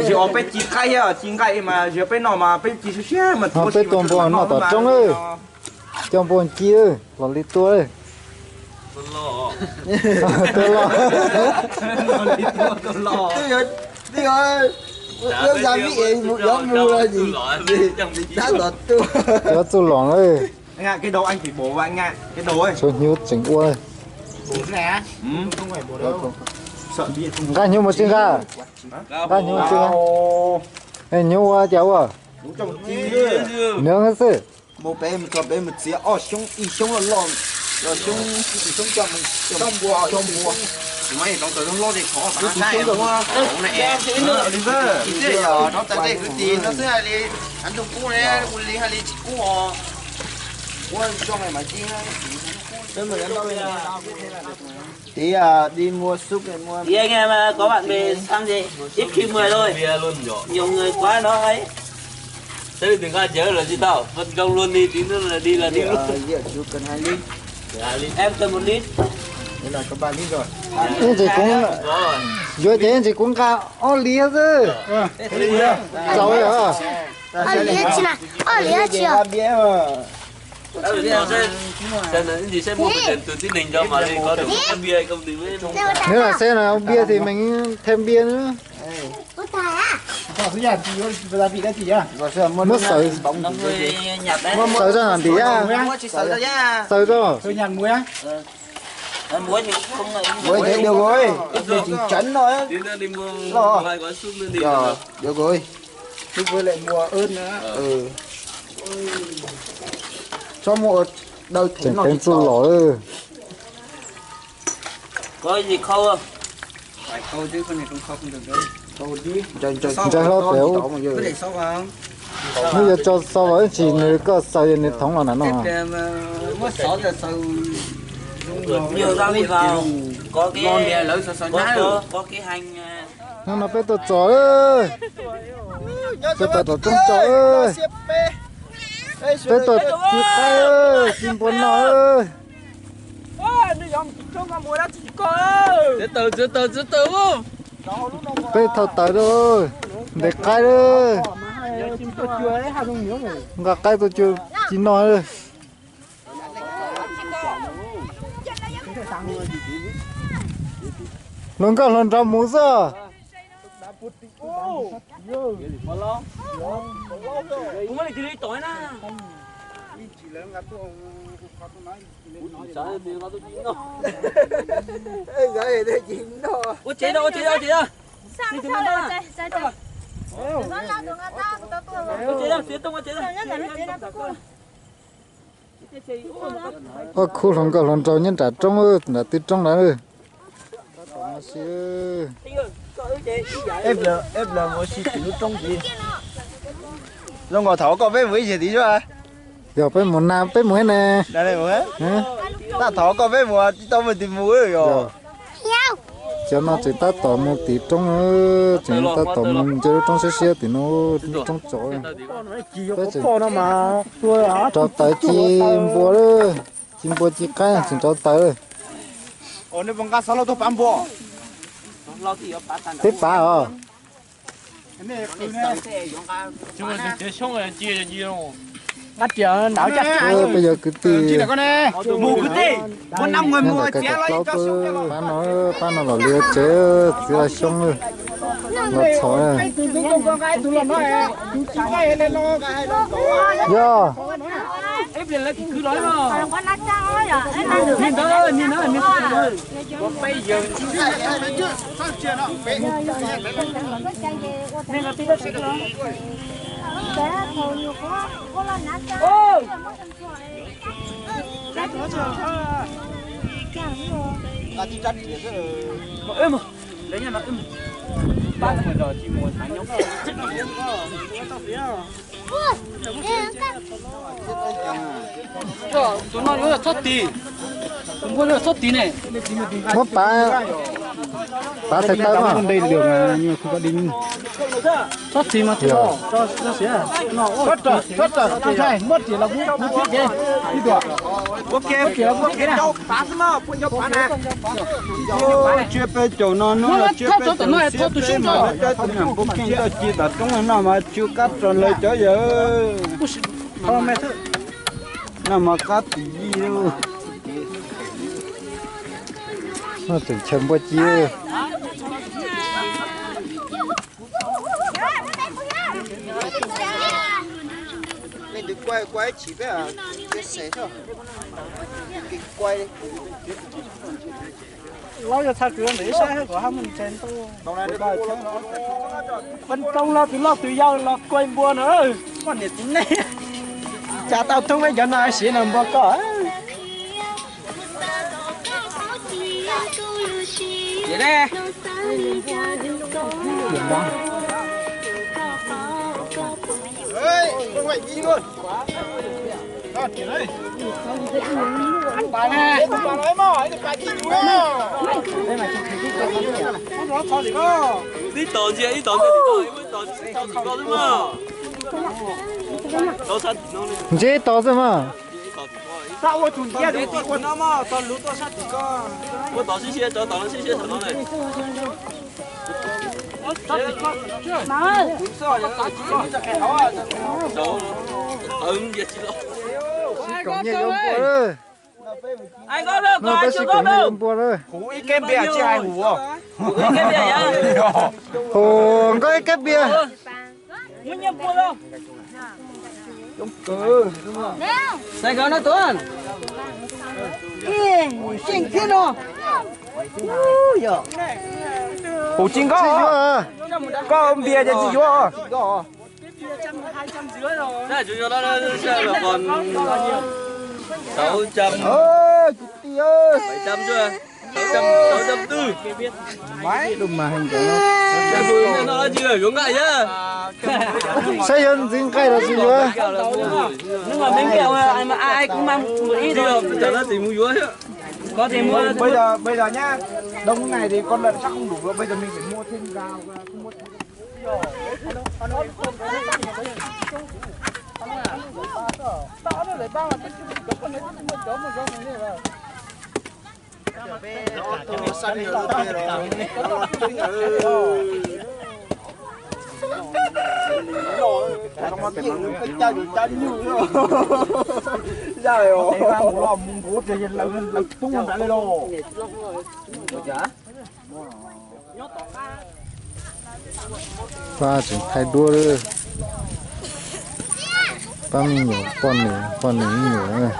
Yog peb ci qaib thiab ci nqaij mas yog peb noj mas peb ci siab siab mas. Peb tua npua noj tom roob, coj npua ci los li tua. Tua los. Cov txuj lom na. Tshuav hnyuv tseem ua. Nqa hnyuv tsis nqa? Nqa hnyuv tsis nqa? Hnyuv ua cas ua? Nws xwb. Peb mus txiav ob xyoob, ib xyoob loj loj, xyoob, xyoob coj mus, xyoob npua, xyoob npua. Tias đi mua súp. Tias nghe mà có bạn bè sang thì ít khi mời thôi. Nhiều người quá đó ấy. Thế thì đừng ai nhớ là gì tao, phân công luôn đi, tí nữa là đi là đi luôn. Em cần một lít. Ib ntsis kuv, yuav ces ib ntsis kuv nqa ob lis xwb. Txaus li hos. Ob lis tsis na, ob lis tsis os. Tus tib neeg nco mas li có đủ các bia công ty mới. Nếu là xe là uống bia thì mình thêm bia nữa. Muab xaws, muab xaws rau nram tim. Xaws rau. Ua ces điều rồi, tseem chấn rồi. Điều rồi. Lúc với lại mua ớt nữa. Cho mua đợt thẻ. Tseem no teev txuj lom. Có gì khâu không? Phải khâu chứ, con này không khâu không được đâu. Khâu chứ. Ntsaig hlo pem. Có thể xâu vào. Nws yuav tso xov los ib tsis nws koj xaws nws thoob los nram no. Muab xov xaws. Nhiều gia vị vào. Có cái, có, có cái hành. Hnub no peb tuaj tso, tuaj tau tom roob tso. Peb tuaj ci qaib, ci npua noj. Peb thauj taws lawm, ntes qaib lawm. Nqa qaib tuaj ci noj. Hluas nkauj hluas nraug mus xwb. Ua tsev, ua tsev, ua tsev. Ob khub hluas nkauj hluas nraug nyob nram roob, nram tw roob lawm. Eb, mus si tim lub roob tid. Zoo nkaus thaum koj peb mus ib yam tid xwb. Yog peb mus na, peb mus thiab ne. Tab thov koj peb mus tsis tau mus tim mus yog. Cov no tseem tab tom mus tim roob, tseem tab tom mus nce lub roob siab siab tim no, lub roob tso. Peb tseem rauv taws ci npua, ci npua ci qaib tseem rauv taws. Peb pav os. Peb yog kwv tij. Pab no, pab no los li tsev, txiv laus xyoob los txhom. Yog. Tus no yuav txhob tis, tus npua yuav txhob tis ne. Muab pav. Pab thawj tawb mas. Tsob txiv mas txiv los tso siav no. Tsob rawm, tsob rawm, ntshai muab riam los kuv kuv thiab kev ib duam. Muab riam los kuv thiab kev na. Tsiab peb caug no hnub no tsiab peb caug no peb tus niam npua keej tuaj ci tom roob no mas tsw qab rau lawv cov yawg. No mas qab tim yij lawm. Tseem chaw npua ci. Los yog txhaj kwv ntawm ib sab kom hab mus ntsees ntuj. Peb ploog los tus loj tus yau los kuaj npua no. Poj niam txiv neej, cas tau thoob peb cov no siv no npua koj. Ib tog ntsia ib tog ntsia, ib tog ntsia koj xwb mas. Ntsia ib tog xwb mas. Ua tog sib siab, tov tod sib siab tod na. Tsis koom nyiaj yuav npua lawm. No peb sib koom nyiaj yuav npua lawm. Hu nkauj ib kab npias. Hu tsis nkauj, koj npias ces tsis yuav. Saib yuav ntxiv nqaij los tsis yuav. Bây giờ nhá, đông này thì con lợn chắc không đủ rồi, bây giờ mình phải mua thêm gạo và mua thêm. Pab tseem thaij duab lawm. Pab me nyuam, poj niam, poj niam me nyuam.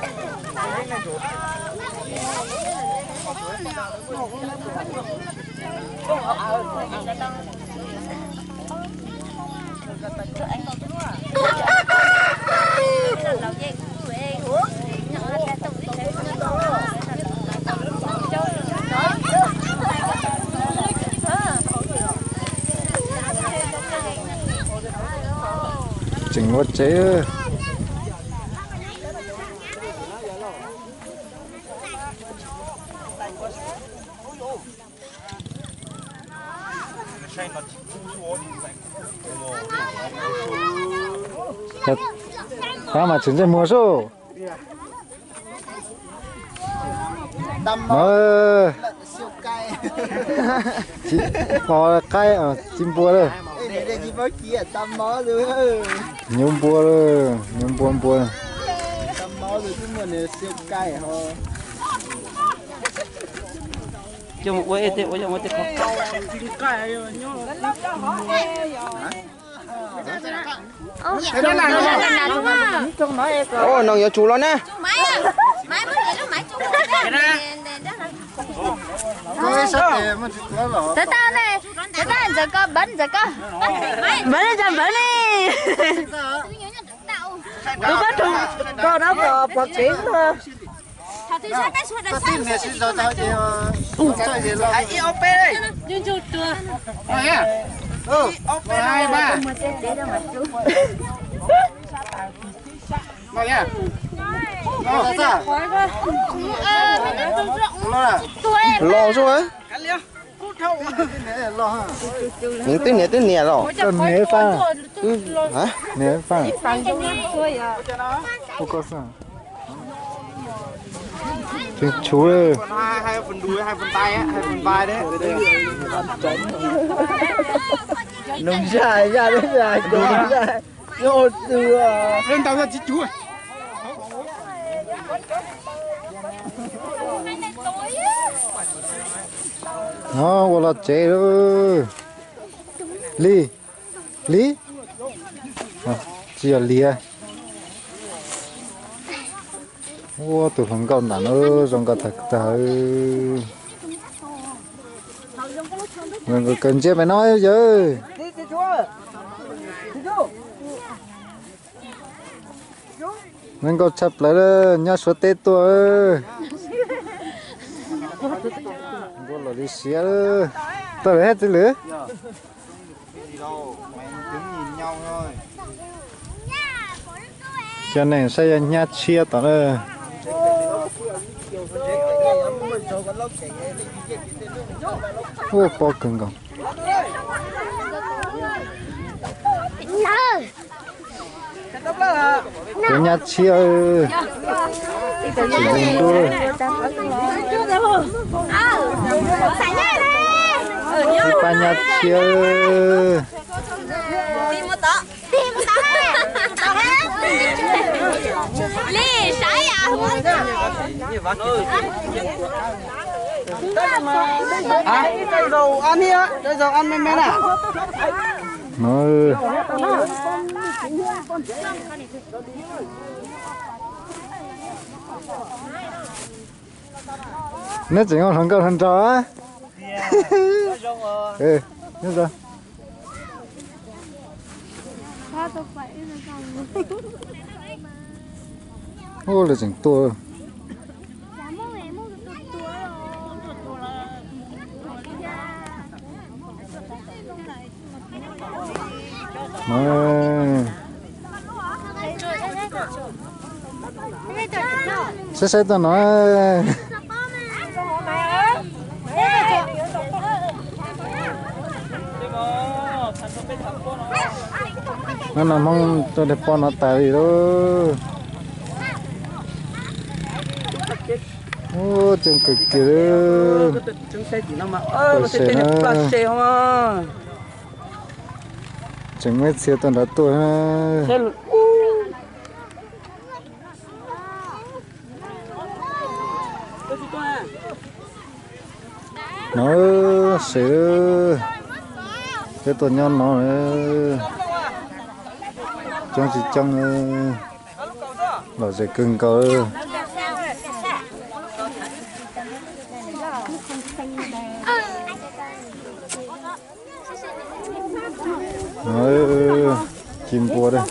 Tseem ua tsev. Pab mas tseem ntsej muag sub. Tsis pov qaib, tsis npua lawm. Nyuv npua lawm, nyuv npua npua. Ua, noog yuav tsum los na. Tab tau ne, tab tau ntxawm ko, npawv ntxawm ko. Npawv ne, npawv ne. Kuv pab rau koj no kom pom kev no. Los zuj. Nws twb niam twb niam los. Niam faj. Niam faj. Tseem tshuv. Nws zaj zaj zaj. No ua los tsev lauj. Li, li, tsis yog liav. Ua tus hluas nkauj ntawm no zoo nkauj tag tag. Zoo nkauj kawg, ntsia pem no yawg. Zoo nkauj tshaj plaws, nyob Suav teb tuaj. Nkauj los li siav. Tuaj lawm hab txiv lwm. Cov neeg saib yog hnyav tshiab tom na. Ua pob kawg nkaus. Cov hnyav tshiab. Tsis zoo dua. Ib pab hnyav tshiab. Neb tseem ua hluas nkauj hluas nraug a? Ua lawv tseem tuaj. Saib saib tuaj no. No no Hmoob tuaj de pob no tas li lauj. Ua tseem kawg kiag li. Tseem muaj ib txhia tuaj nrad tuaj. No sev, peb tuaj nyob no, coob tsis coob, lom zem kawg nkaus. Ci npua.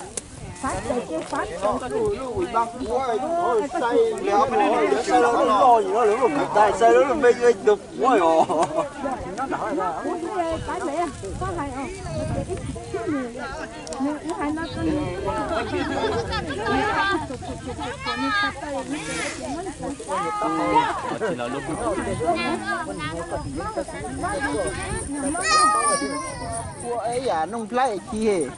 Ua ib yam noog nplhaib ci.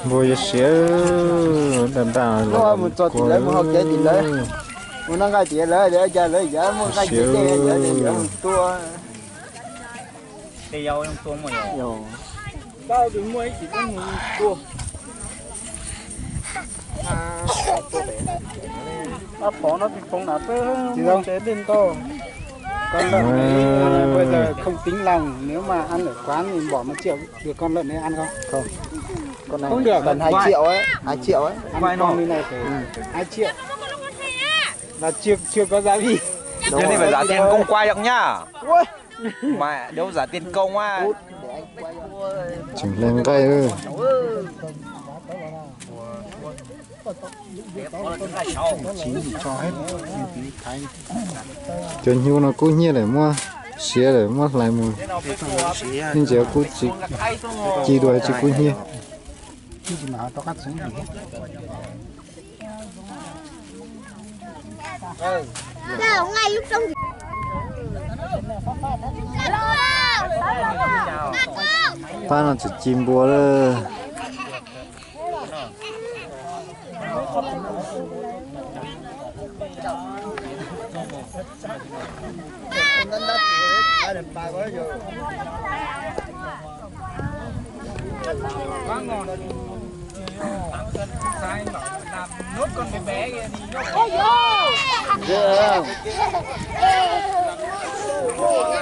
Npua yuav siav daj daj. Mus txog tim lawv mus haus kev tim lawv, mus noj nqaij tim lawv, cas lawv yuav muaj nqaij tim tej, mus tua. Tab pov no pis poos na peb tsev dej ntau. Con lợn này bây giờ không tính lòng, nếu mà ăn ở quán thì bỏ một triệu được con lợn này ăn không? Không. Con này không được, cần hai triệu ấy, hai triệu ấy. Ăn con như này phải hai triệu. Là chưa chưa có gia vị. Cái này phải giả tiền công quay không nhá. Ui. Mà đâu giả tiền công á. Tseem hle nqaij. Cov hnyuv no kub hnyiab lawm, muab siav lawm muab hlais mus. Ib ntsis kub ci dua tsis kub hnyiab. Pab no tseem ci npua lawm.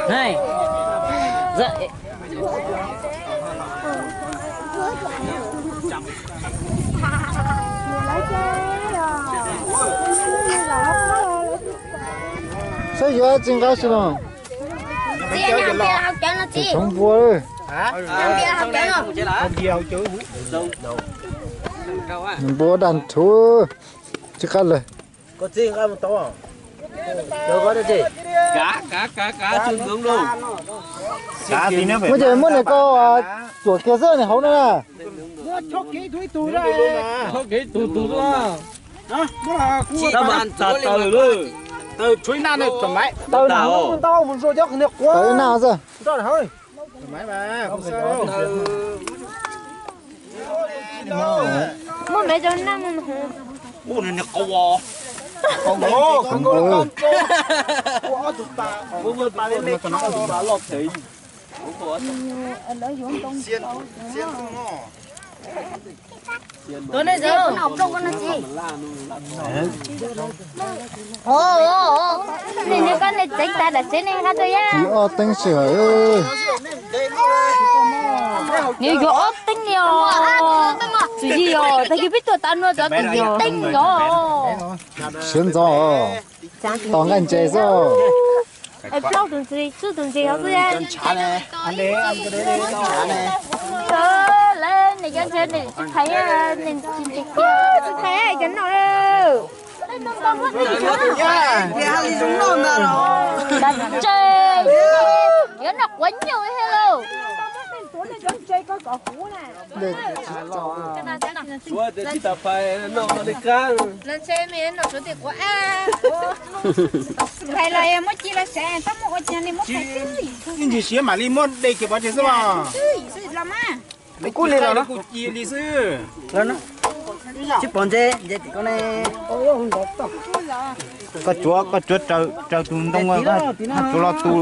Này. Dạ. Saib yuav tsis nqa xwb los. Tsis, nqa npias hauv cawv no tsis. Tsoom npua. Nqa npias hauv cawv no. Npias hauv cawv. Npua dag nrhuv tsis qab lawm. Muab ces muab nws ko tsuam kiag xwb nws hauv no na. Muab chob kev ib tug ib tug na. Chob kev ib tug tus xwb. Tsis tas taws lawm. Taws tshuav ib nab ne, tawm maiv. Taws na, ntau mus zuag cov qhov niag quav. Taws ib nab xwb. Muab npeb rau nab mus. Ub, nws niag qau os. Qau os. Tuav nej zaum. Nws nws koj nws tseev tas dam tsev nej nqa rau yab. Ob teeb sij hawm. Nws yuav ob teeb li os. Tsis yog, tag kis peb tuaj tav no cov tus yog teeb os. Siav ntxov os. Tos nqaij ntses xwb. Plaub tus ntses, tsib tus ntses hauv xwb. Lawv niam cov ntses nws tsis thaiv, nws tsis ntses kiag, tsis thaiv cov no. Dab tsi, yuav noj quav nyuj thiab lauj. Hais los muab ci los sav, txhob muab ua ci li. Ib ntsis siav mam li muab de kiag pov tseg xwb os. Kuj li los kuj ci li xwb. Tsis pom ntses, ntses tim ko ne. Koj cuav, koj cuav raws tus ntoo, koj cuav los tu.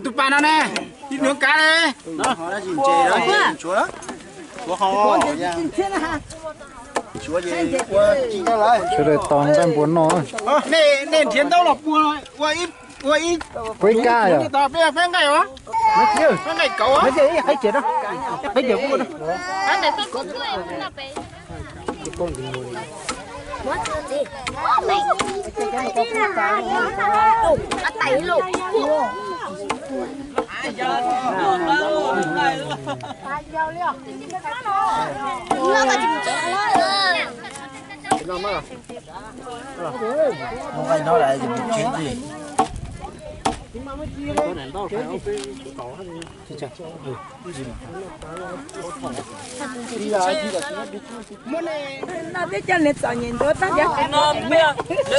Tus pa no ne, ib nws kav li. Sawv daws tos nqaij npua noj. Nej nrhiav ntaub los pua ua ib, ua ib kab yom. Peb nqaij os. Peb nqaij kauv os. Tso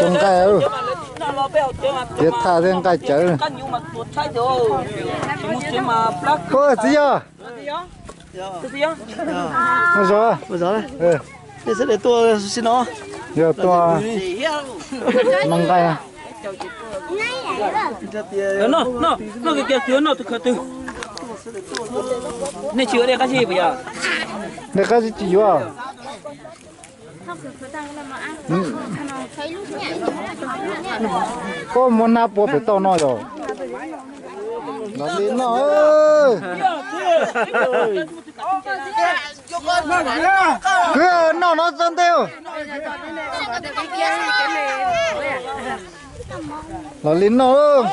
nqaij, piav thaj thiab nqaij cawv. Koj txiv yog. Yog tuaj noj nqaij. Noj, noj kiag kiag, noj tus khaws twg. Nej tsis ua dej qab zib puas yog? Dej qab zib tsis yuav. Koj muab hnab pua pem toj no yog. Los li noj. Kwv noj no txog ntej. Los li noj.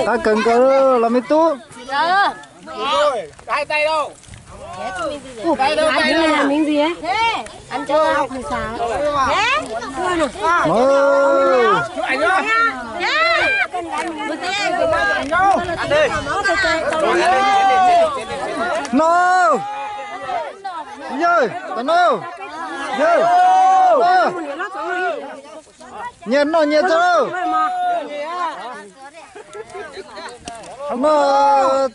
Qab kawg nkaus los me tub. Ui, cái này là miếng gì ấy? Ăn cho học thầy giáo. Ui. No, yawg, tam no, yawg, nyias noj nyias tso. No,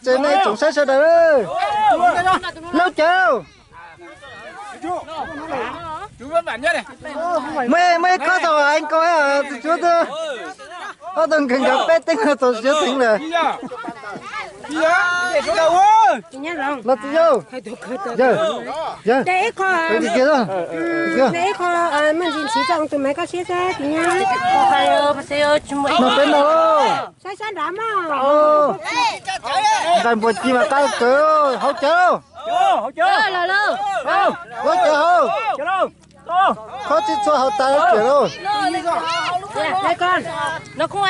tsev neeg tsoom saib sawv daws, laub cawv. Muaj, muaj ib khob tau heev koj, tus cuab twb ob tug nkeeg nkawd peb teeb no txaus siab teev lawm. Los txiv yawg, yawg, yawg, no peb no, nqaij npua ci mas qab kawg, haus cawv, haus cawv, haus, khob tsis txhua haus tas lawm lauj. Kwv, kwv, kwv,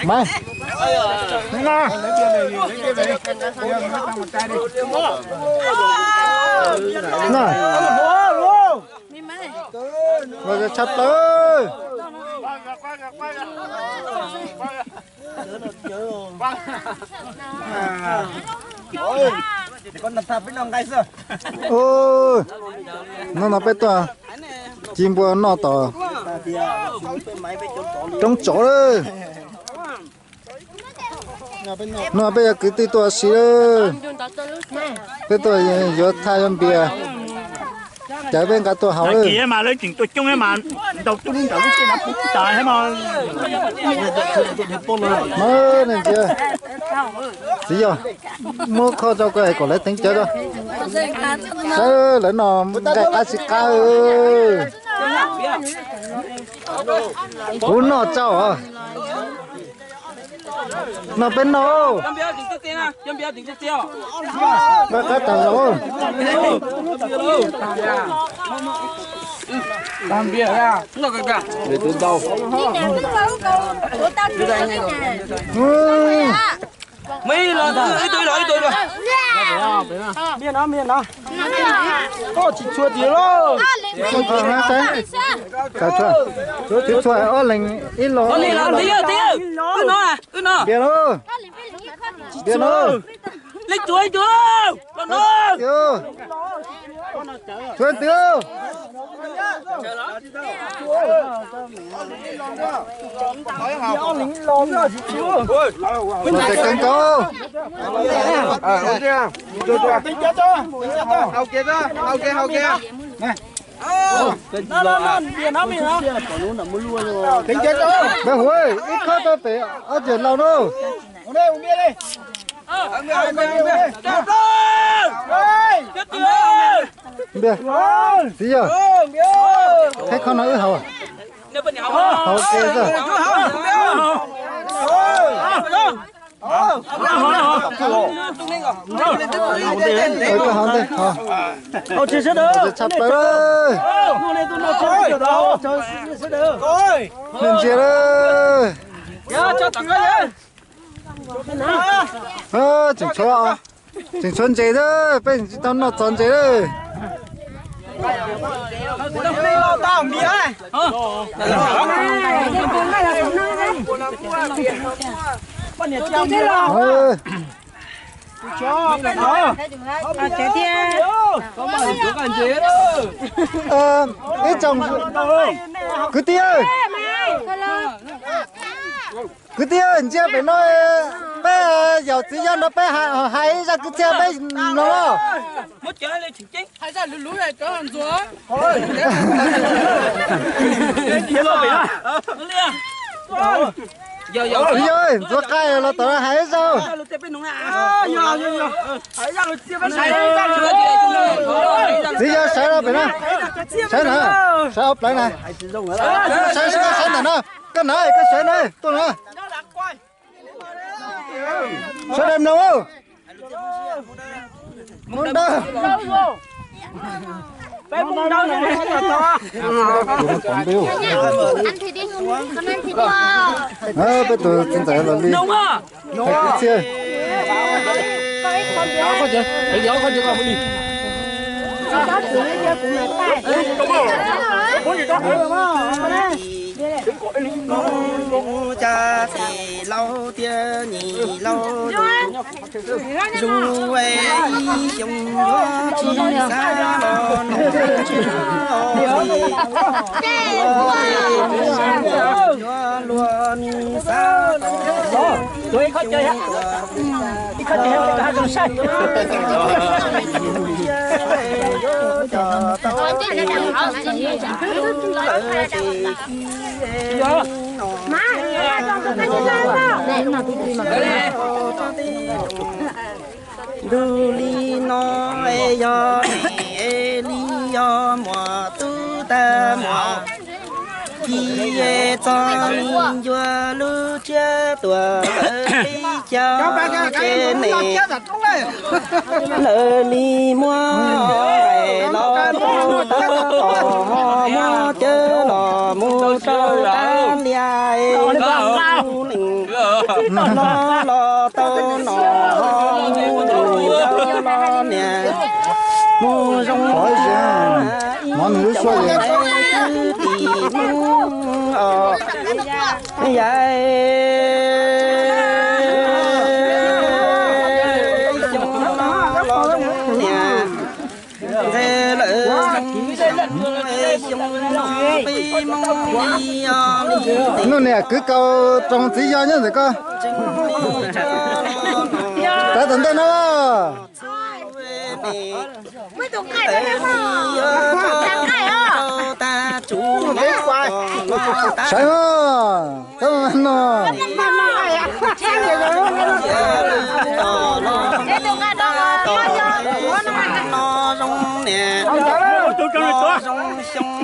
Maiv, no, tshaj plaws. No no peb tuaj ci npua noj tom roob tsov lawm. No peb yog kwv tij tuaj ua si lawm. Peb tuaj yuav thaj yuav npias, cas peb nqa tuaj haus lawm. Mas lawv tseem tuaj coob mas ntau tub lub ntawm lub teb no pub tas thiab no. Mas nej ntsia, txiv yog muab khob rau kom lawv teev cawv rau. Saib lawv no nqaij qab tsis qab. Kuv noj tsau os. No peb noj. Noj qab tag los. Koj tsis tshua tiag lauj. Tsis tshua, ob leeg ib lo. Npias lauj. Npias lauj. Leej tsuav ib tug los no. Tsuav twg? Ua tes kawg nkaus. Npawg Huv, ib khob rau pem ob ceg laus no. Npias, txiv yawg, qhib khob no wb haus. Haus ke xwb. Koj haus ntej, haus. Tshaj plaws. Nej ntsia lawm. Tseem tshuav, tseem tshuav ntses xwb, peb tsis tau noj txog ntses lawm. Ib tsoom kwv tij, kwv tij, ntsia pem no, peb yaum txiv yawg no peb hais ib zaj kwv txhiaj peb mloog. Txiv yawg, ntxuav qab los tom hais ib zaj. Txiv yawg sawv los pem no, sawv na, sawv hauv plawv na. Sawv, sawv ntawm no, koj na, koj sawv na, tuaj na. Sawv daws mloog. Mus dawb. Peb tus txiv ntxawm los li. Hais kwv txhiaj. Mus cas tes laus tias nyis laus lus, zus ib xyoo yuav tsis xav los noj tsis los li, yuav luag nim xav tau ib xyoo tuaj. Ntuj li no es yog nim es li yog muaj tub tag muaj ki es txog nim ncua lub tsiab tuaj lawm peb caug ces nim lawv li muab los rau tau tom ho muab cawv los mus rau tab liaj es mus leej no los tau no ho mus rau los niam mus zoo ib yam kwv tij Hmoob os. Yam xyoo no los zoo niam nqe lawm xyoo no peb Hmoob li os. Nuj niam kwv kaus roos txiv yog nyob ntawm koj. Rov tom ntej no. Sawv no, no. Zoo xyoo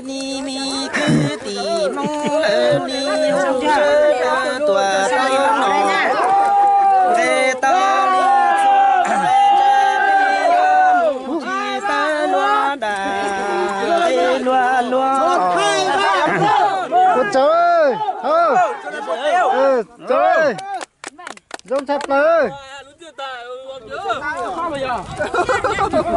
ni me kwv tij Hmoob lawv li hu sawv daws tuaj tau no, nqe tau li txhua nqe tsis tau luag dag, nqe luag luag. Ua tsaug, tsaug, zoo tshaj plaws. Lawv tshaj plaws.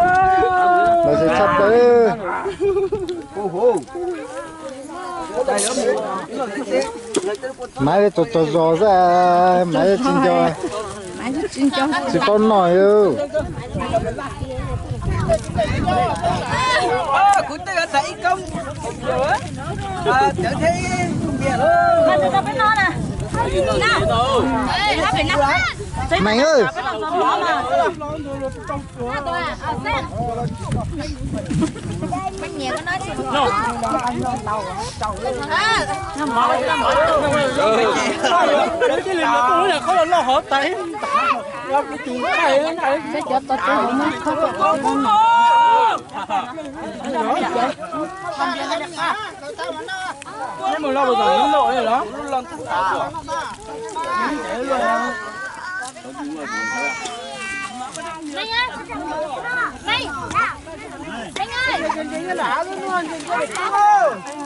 Maiv txog txog zos xwb, maiv tsis nco, tsis paub noj li.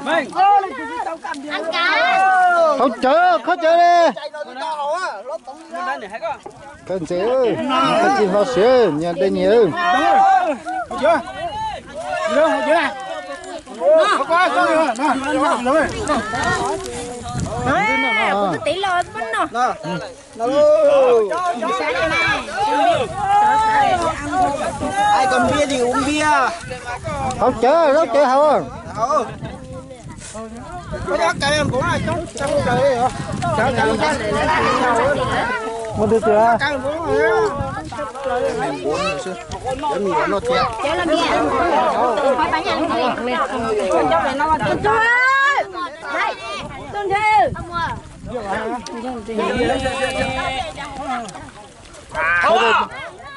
Meem, Tau cawv, khob cawv li. Kawg ntse, koj tsis hlo siav, nyias de nyias. Ai, koj npiab li ua npiab. Hauv cawv, hauv cawv hauv. Muaj twg tias.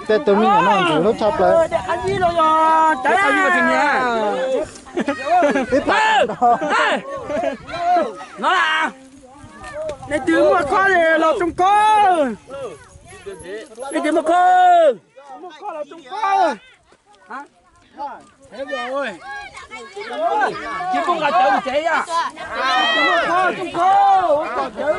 Tej tus me nyuam no ntxim hlub tshaj plaws. Nej twg muaj khob los tsoo khob. Nej twg muaj khob, muaj khob los tsoo khob. Tsis pub nqa cawv mus tsev yom. Tsis pub nqa cawv mus tsev.